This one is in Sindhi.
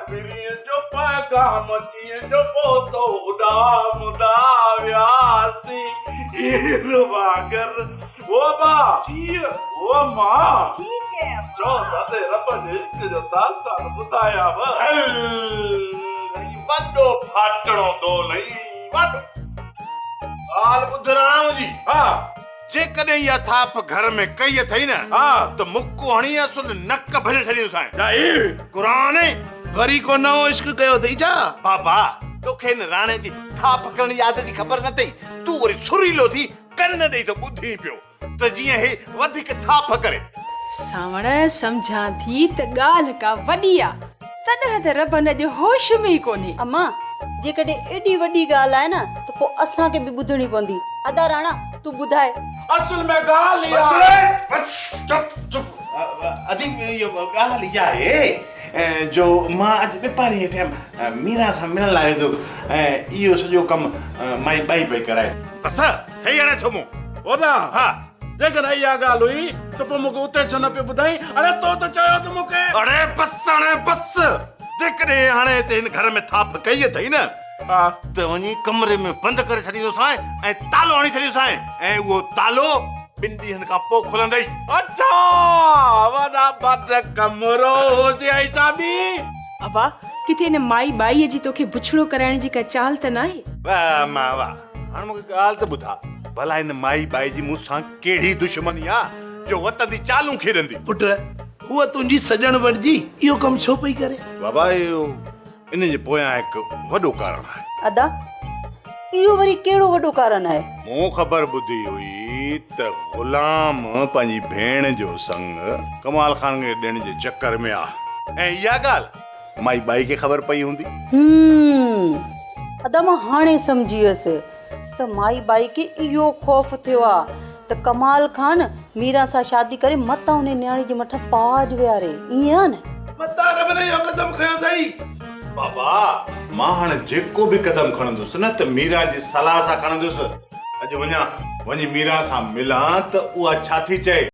پرينء جو پيغام جيئن جو پهتو اڏامندا وياسين هير وانگر او ابا جيء. او اما جي ڪيم. چئو ته ادي رب جي عشق جو داستان ٻڌايانو. هل ۽ وڏو ڦاٽڻو دول ۽ وڏو. ڳالهه ٻڌ راڻا منهنجي. ها. جيڪڏهن اها ٿاڦ گهر ۾ ڪئي اٿئي نه ته مڪو هڻي اصل نڪ ڀڃي ڇڏيندوسانء. قرآن. وري ڪو نئون عشق ڪيو اٿئي ڇا؟ بابا توکي هن راڻي جي ٿاڦ ڪرڻ جي عادت جي خبر نه اٿئي. تون وري سريلو ٿي ڪن ڏئي ٿو ٻڌين پيو ته جيئن هي وڌيڪ ٿاڦ ڪري. سانوڻ سمجهان ٿي ته ڳالهه ڪا وڏي آ، تڏهن ته ربن اڄ هوش ۾ ئي ڪونهي. اما، جيڪڏهن ايڏي وڏي ڳالهه آهي نه ته پوء اسان کي به ٻڌڻي پوندي. ادا راڻا، تون ٻڌاء. اصل ۾ ڳالهه اها آهي. بس چپ چپ ادي اها ڳالهه اها آهي جو مان اڄ ٻپهري هيٺ آيم ميران سان ملڻ لاء ويندو ۽ اهو سڄو ڪم مائي ٻائي پئي ڪرائي. بس ٿئي هاڻي ڇو مون. ادا ها. جيڪڏهن اها ڳالهه هئي ته پوء مون کي اتي ڇو نه پيو ٻڌائين؟ اڙي تو ته چيو ته مون کي. اڙي بس هاڻي بس. جيڪڏهن هاڻي هتي هن گهر ۾ ٿاڦ ڪئي اٿئي نه. ها. ته وڃي ڪمري ۾ بند ڪري ڇڏيندوسانء ۽ تالو هڻي ڇڏيندوسانء ۽ اهو تالو ٻن ڏينهن کان پوء کلندئي. اڇا! وڏا بند ڪمرو هجي ۽ چاٻي. ابا، ڪٿي ان مائي ٻائيء جي توکي بڇڙو ڪرائڻ جي ڪا چال ته ناهي؟ واهه امان واهه! هاڻ مون کي ڳالهه ته ٻڌاء، ڀلا هن مائي ٻائي جي مون سان ڪهڙي دشمني آ جو وتندي چالون کيڏندي؟ پٽ، هوء تنهنجي سڄڻ بڻجي اهو ڪم ڇو پئي ڪري؟ بابا، اهو ان جي پويان هڪ وڏو ڪارڻ آهي. ادا، اهو وري ڪهڙو وڏو ڪارڻ آهي؟ مون خبر ٻڌي هئي ته غلام پنهنجي ڀيڻ جو سڱ ڪمال خان کي ڏيڻ جي چڪر ۾ آ ۽ اها ڳالهه مائي ٻائي کي خبر پئي هوندي. هم، ادا مان هاڻي سمجهي ويس ته مائي ٻائي کي اهو خوف ٿيو آ ته ڪمال خان ميران سان شادي ڪري متان انهي نياڻي جي مٿان پاج ويهاري، ائين آ نه؟ متان رب نه اهو قدم کنيو اٿئي. بابا، مان هاڻي جيڪو به قدم کڻندس نه ته ميران جي صلاح سان کڻندس. اڄ وڃان، وڃي ميران سان ملان ته اها ڇا ٿي چئي.